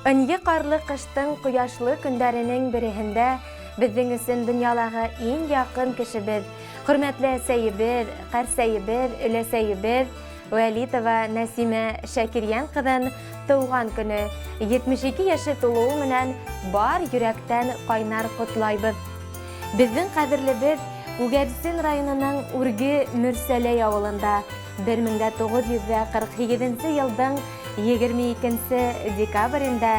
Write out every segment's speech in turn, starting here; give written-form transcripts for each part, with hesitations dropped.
Ынйы ҡарлы ҡыштың ҡояшлы көндәренең береһендә беҙҙең өсөн донъялағы иң яҡын кешебеҙ, хөрмәтле әсәйебеҙ, ҡәрсәйебеҙ, өләсәйебеҙ Вәлитова Нәсимә Шәкирйән ҡыҙын тыуған көнө, 72 йәше тулыуы менән бар йөрәктән ҡайнар ҡотлайбыҙ. Беҙҙең ҡәҙерлебеҙ Күгәрсен районының Үрге Мөрсәләй ауылында 1948 нче елдың 22 декабрендә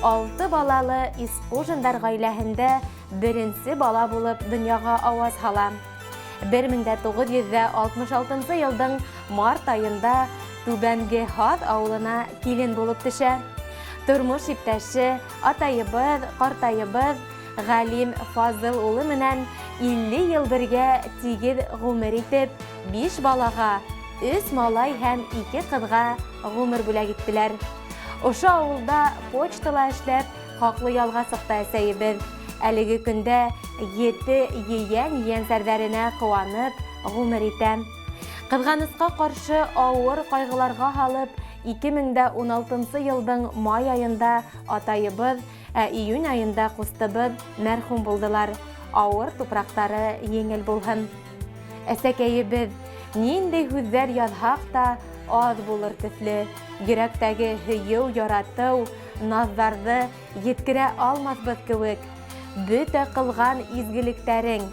алты балалы Искужиндар гаиләһендә беренсе бала булып дөньяга аваз һала. 1966 елдың март айында Түбәнге Һаҙ авылына килен булып төшә. Тормыш иптәше, атайыбыҙ, ҡартайыбыҙ Галим Фазыл улы менән 50 ел бергә тигеҙ ғүмер итеп, биш балаға, өс малай һәм ике ҡыҙға ғүмер бүләк иттеләр. Ошо ауылда почтала эшләп, хаҡлы ялға сыҡты әсәйебеҙ. Әлеге көндә ете ейән-ейәнсәрҙәренә ҡыуанып ғүмер итә. Ҡыҙғанысҡа ҡаршы, ауыр ҡайғыларға һалып, 2016 йылдың май айында атайыбыҙ Ә июнь айында ҡустыбыҙ мәрхүм булдылар. Ауыр тупраҡтары еңел булһын. Әсәкәйебеҙ, ниндәй һүҙҙәр яҙһаҡ та, аҙ булыр төҫлө. Йөрәктәге һөйөү, яратыу, наҙҙарҙы еткерә алмаҫбыҙ кеүек. Бөтә ҡылған изгелектәрең,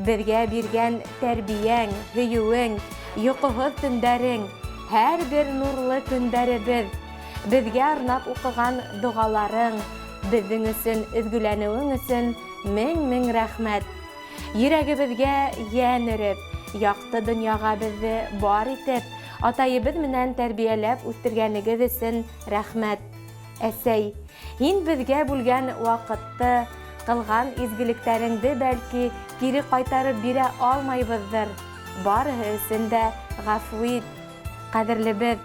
беҙгә биргән тәрбиәң, һөйөүең, йоҡоһоҙ төндәрең, һәрбер нурлы көндәребеҙ, Беҙгә арнап уҡыған доғаларың, беҙҙең өсөн өҙгөләнеүең өсөн мең-мең рәхмәт. Йөрәгебеҙгә йән өреп, яҡты донъяға беҙҙе бар итеп, атайыбыҙ менән тәрбиәләп үҫтергәнегеҙ өсөн рәхмәт. Әсәй, һин беҙгә бүлгән ваҡытты, ҡылған изгелектәреңде бәлки кире ҡайтарып бирә алмайбыҙҙыр. Барыһы өсөн дә ғәфү ит. Ҡәҙерлебеҙ,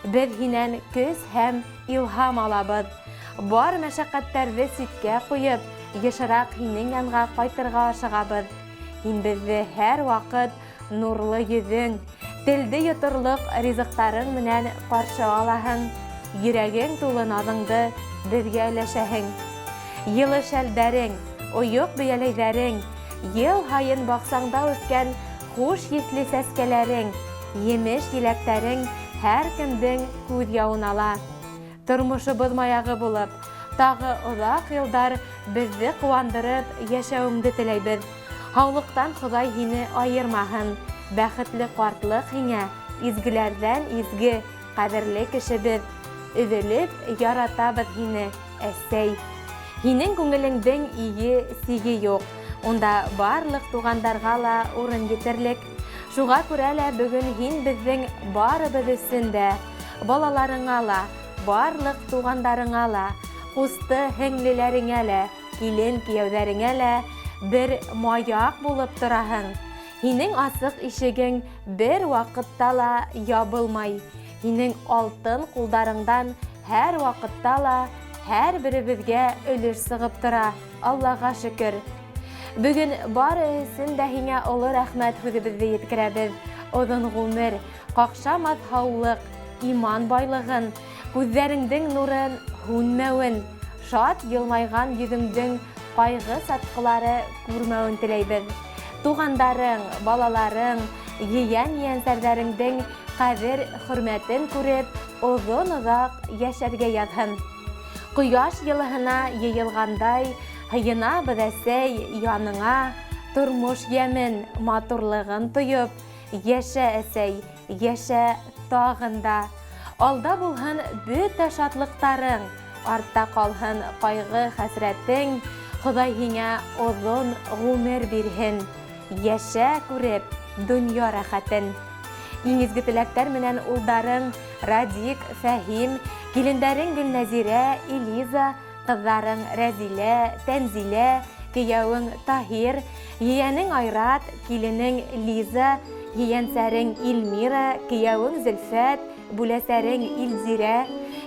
Беҙ һинән көс һәм илһам алабыҙ. Бар мәшәҡәттәрҙе ситкә ҡуйып, йышыраҡ һинең янға ҡайтырға ашығабыҙ. Һин беҙҙе һәр ваҡыт нурлы йөҙөң, телде йоторлоҡ ризыҡтарың менән ҡаршы алаһың, йөрәгең тулы наҙыңды беҙгә өләшәһең. Йылы шәлдәрең, ойоҡ-бейәләйҙәрең, ел һайын баҡсаңда үҫкән Хуш еҫле сәскәләрең, емеш-еләктәрең һәркемдең күҙ яуын ала. Тормошобоҙ маяғы булып, тағы оҙаҡ йылдар беҙҙе ҡыуандырып йәшәүеңде теләйбеҙ. Һаулыҡтан Хоҙай һине айырмаһын, бәхетле ҡартлыҡ һиңә, изгеләрҙән изге, ҡәҙерле кешебеҙ. Өҙөлөп яратабыҙ һине, Әсәй! Һинең күңелеңдең иге-сиге юҡ. Унда барлыҡ туғандарға ла урын етерлек. Шуға күрә лә бөгөн һин беҙҙең барыбыҙ өсөн дә, балаларыңа ла, барлыҡ туғандарыңа ла, ҡусты-һеңлеләреңә лә, килен-кейәүҙәреңә лә бер маяк булып тораһың. Һинең асыҡ ишегең бер ваҡытта ла ябылмай. Һинең алтын ҡулдарыңдан һәр ваҡытта ла һәр беребеҙгә өлөш сығып тора, Аллаға шөкөр. Бөгөн бары өсөн дә һиңә оло рәхмәт һүҙебеҙҙе еткерәбеҙ. Оҙон ғүмер, ҡаҡшамаҫ һаулыҡ, иман байлығын, күҙҙәреңдең нурын һүнмәүен, шат йылмайған йөҙөңдөң ҡайғы сатҡылары күрмәүен теләйбеҙ. Туғандарың, балаларың, ейән-ейәнсәрҙәреңдең ҡәҙер-хөрмәтен күреп, оҙон-оҙаҡ йәшәргә яҙһын. Ҡояш йылыһына йыйылғандай, һыйынабыҙ, әсәй, яныңа, тормош йәмен, матурлығын тоеп, йәшә, әсәй, йәшә тағын да. Алда булһын бөтә шатлыҡтарың, артта ҡалһын ҡайғы-хәсрәтең, Хоҙай һиңә оҙон ғүмер бирһен, йәшә күреп донъя рәхәтен. Иң изге теләктәр менән улдарың Радик, Фәһим, килендәрең Гөлнәзирә, Элиза, кызларың Рәзилә, Тәнзилә, кияүең Таһир, ейәнең Айрат, киленең Лиза, ейәнсәрең Илмира, кияүең Зөлфәт, бүләсәрең Илзирә,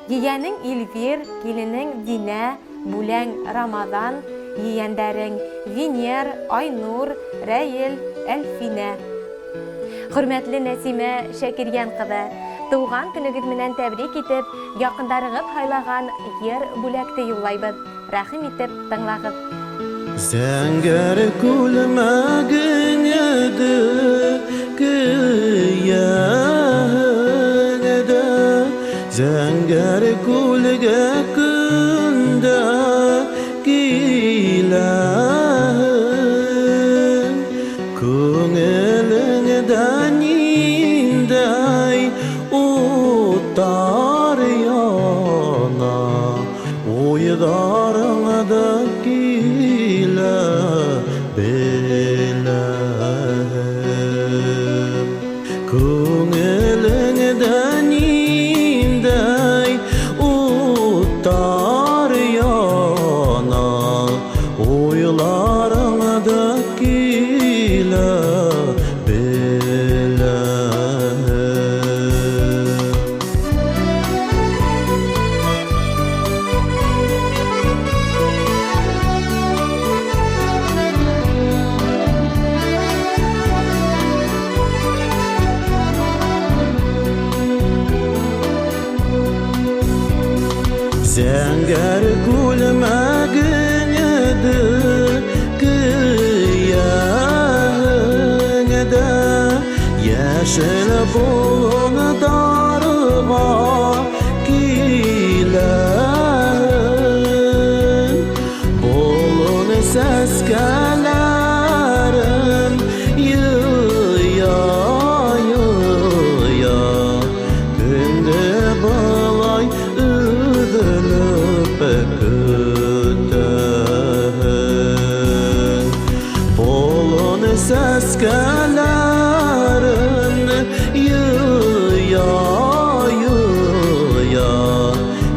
ейәнең Илвир, киленең Динә, бүләң Рамаҙан, ейәндәрең Венер, Айнур, Рәил, Әлфинә. Хөрмәтле Нәсимә Шәкирйән ҡыҙы, Тыуған көнөгөҙ менән тәбрик итеп, яҡындарығыҙ һайлаған йыр бүләкте юллайбыҙ. Рәхим итеп тыңлағыҙ. Зәңгәр күлмәгең иде кейәһең дә, зәңгәр күлгә көндә киләһең. Күңелеңдә ниндәй уттар яна, уйҙарыңда килә беләм. Күңелеңдә ниндәй уттар яна, уйларыңда килә беләм. Зәңгәр күлмәгең иде кейәһең дә, йәшел болондарға киләһең. Болон сәскәләрен йыя, йыя, кемде былай өҙөлөп көтәһең? Болон сәскәләрен йыя, йыя,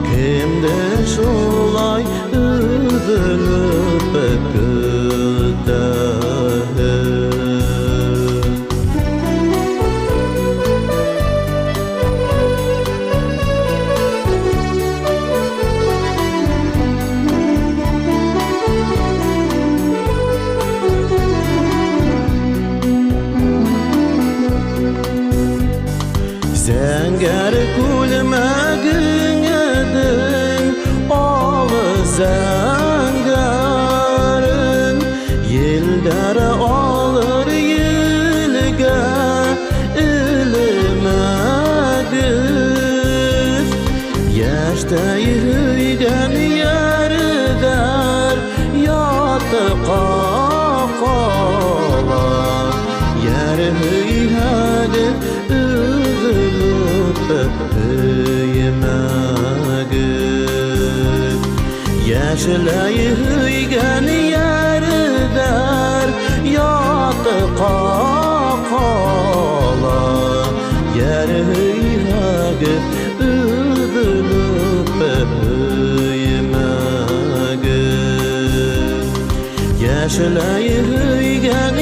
кемде шулай өҙөлөп көтәһең? Зәңгәр күлмәгең едең, ал зәңгәрен, елдәр алыр елгә элмәгеҙ. Йәштәй һөйгән йәрҙәр ятҡа ҡала, йәр һөйһәгеҙ өҙөлөп һөймәгеҙ. Йәшләй һөйгән йәрҙәр ятҡа ҡала, йәр һөйһәгеҙ өҙөлөп һөймәгеҙ. Йәшләй һөйгән